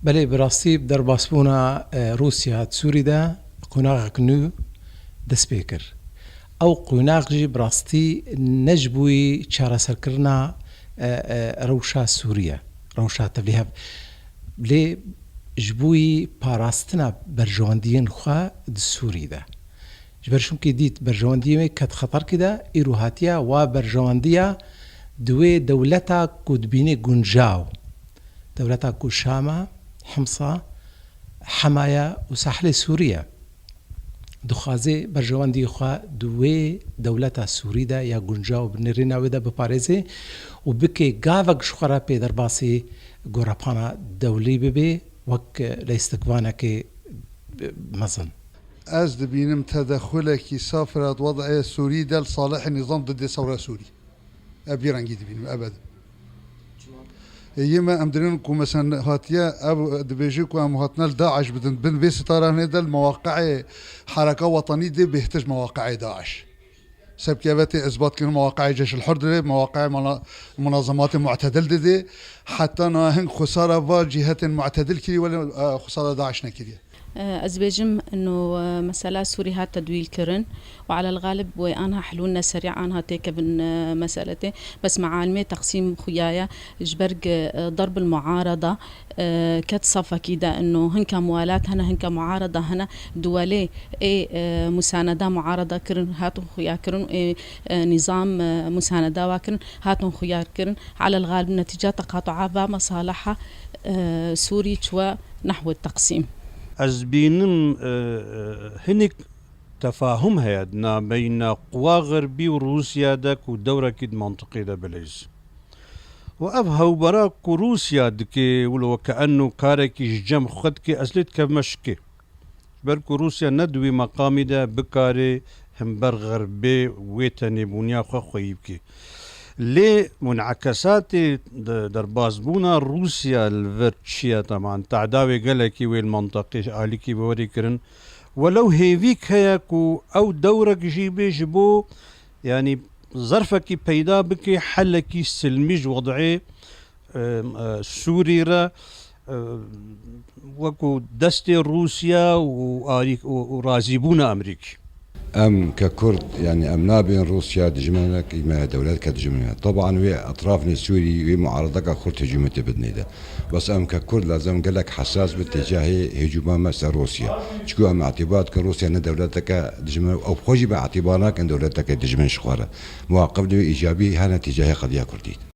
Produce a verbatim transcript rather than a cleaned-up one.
Belê, bi rastî bi derbasbûna, e, Rûsya di Sûrî de qonaxek nû dest pê kir. Ew qonax jî bi rastî ne ji bo çareserkirina, e, e, rewşa Sûrî ye, rewşa tevlîhev. Lê ji bo parastina berjewendiyên xwe di Sûrî de. Ji ber çimkî dît berjewendiyê wê ket xeterkî de, îro hatiye wa berjewendiya di wê dewleta ku dibînê guncaw. Dewleta ku Şama, Himsa, Hemaya û Sahlê Sûrî ye. Dixwaze berjewendiyê xwe di wê dewleta Sûrî de ya guncaw bi nêrîna wê de biparêze û bike gavek ji xwe re pê derbasî gorepana dewlî bibe wek leyîstikvanekê mezin. Ez dibînim tedexulekî safir e di wed'ê Sûrî de li salihê nîzam didê sewra Sûrî. Ez vî rengî dibînim ebed. Ê, yê me em dibînin ku mesela hatiye ev dibêje ku em hatine li DAIŞ bidin. Bin vê sitaranê de li mewaqi'ê Hereka Wetanî dê bêhtir ji mewaqi'ê DAIŞ. Sebkê ve tê isbat kirin mewaqi'ê Ceş el Hur dibê, mewaqi'ê mala-, munazematê mu'tedil didê. Heta niha hing xusara va cîhetên mu'tedil kirî, wele, e, xusara DAIŞ nekiriye. Ez bêjim ino, e, mesela Sûrî hat tedwîl kirin û elel xalib wê anha hilûl ne serî anha têkevin, e, meseletê. Bes mealimê teqsîm xuya ye ji ber, e, darb el muarada, e, ket safekî de ino hinka muwalat hene, hinka muarada hene. Di welê ê, e, musaneda muarada kirin, hatin xuya kirin, ê, e, nîzam, e, musaneda wa kirin, hatin xuya kirin. Elel xalib netîca teqatu'a va mesaleha, e, Sûrî çûye nehwê teqsîm. Ez bînim, e, e, hinek tefahum heye di navbeyna quwa Xerbî û Rûsya de ku dewrekî di mantiqê de bileyz. Û ev hewbera ku Rûsya dike, wilo weke enno karekî ji cem xwe dike, ez lê dikevime şikê. Ji ber ku Rûsya ne di wî meqamî de bikare himber Xerbê wê tenêbûniya xwe xweyî bike. Lê munekesatê de-, derbasbûna Rûsya li vir çi ye, teman, tedawê gelekî wê li mantiqê alîkî bi werî kirin. Welew hêvîk heye ku ew dewrek jî bê ji bo, yanî, zerfekî peyda bike, helekî silmî ji wed'ê, e, e, Sûrî re, e, wekû destê Rûsya û Arîk-, û, û razîbûna Amerîkî. Em ke Kurd, yanî em nabên Rûsya dijminek, me dewleteke dijmin e. Teban wê etrafnê Sûrî, wê muaredeka Kurd hicûmetê bidinê de. Bes em ke Kurd lazim gelek hesas bin têcahê hicûma me ser Rûsya. Çiku em îtîbar dikin Rûsya ne dewleteke dijmin, ew xwe jî me îtîbar nakin dewleteke dijmin ji xwe re. Muwaqif li wê îcabî hene têcahê qediya Kurdî.